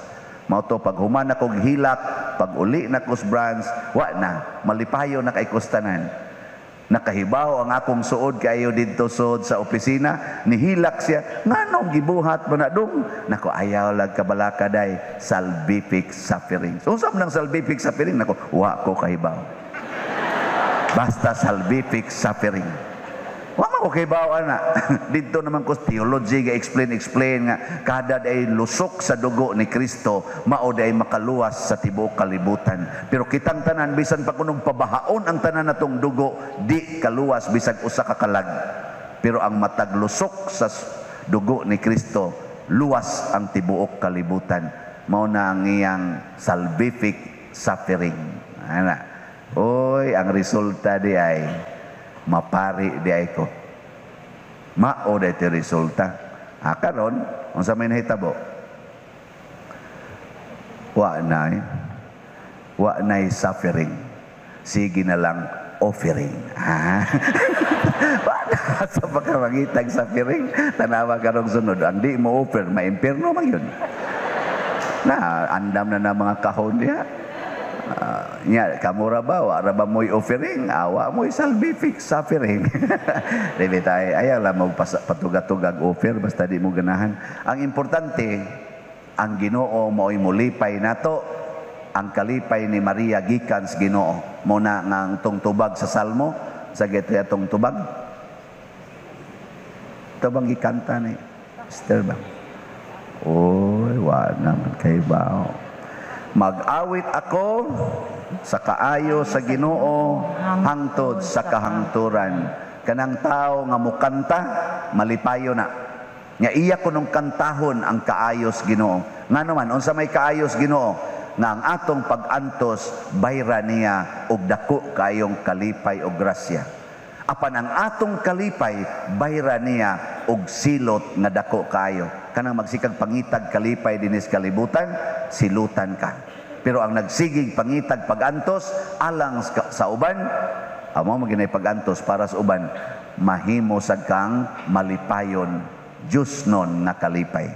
Mao to pag human ako hilak, pag uli na ko sa branch, wa na, malipayo na kay kustanan. Nakahibaw ang akong suod kayo didto suod sa opisina, nihilak siya, "Nganong gibuhat mo na, dong?" Nako, ayaw lag kabalaka day, salvific suffering. So, unsa man ang salvific suffering? Nako, wa ko kahibaw. Basta salvific suffering. Wa man ko kahibaw ana. Didto naman ko theology ga explain explain nga kada day lusok sa dugo ni Kristo mao day makaluwas sa tibuok kalibutan. Pero kitang tanan, bisan pa kunong pabahaon ang tanan natong dugo, di kaluwas bisag usa ka kalag. Pero ang matag lusok sa dugo ni Kristo, luwas ang tibuok kalibutan. Mao na ang iyang salvific suffering. Ana. Oy, ang resulta di ay mapari di ay ko. Mao di ti resulta. Ah, karon, unsa may nahitabo? Wa na eh. Wa na'y suffering. Sige na lang. Offering. Ah. Sa baka mangitag suffering, tanawa karong sunod. Ang di mo offer, ma-impierno man yun. Na, andam na na mga kahon niya. Nya, kamo ra ba, wa ra ba mo'y offering? Awa mo'y salvific suffering. Di ba tayo, ayaw lang mo patuga-tugag offer, basta di mo ganahan. Ang importante, ang Ginoo mo'y mulipay nato. Ang kalipay ni Maria gikan sa Ginoo. Mo na nga ang tong tubag sa Salmo, sa gito atong tubag. Ito bang gikanta ni Esther ba? Oy, wa naman kay bao. Mag-awit ako sa kaayo sa Ginoo hangtod sa kahangturan. Kanang tao nga mukanta, malipayo na. Nga iya kunong kantahon ang kaayos Ginoo. Ngano man, unsa may kaayos Ginoo? Nga ang atong pag-antos bayra niya og dako kayong kalipay og grasya. Apan ang atong kalipay bayra niya og silot nga dako kaayo. Kanang magsikag pangitag kalipay dinis kalibutan, silutan ka. Pero ang nagsigig pangitag pag-antos alang sa uban, amo maginay pag-antos para sa uban, mahimo sad kang malipayon, Diyos nun nga kalipay.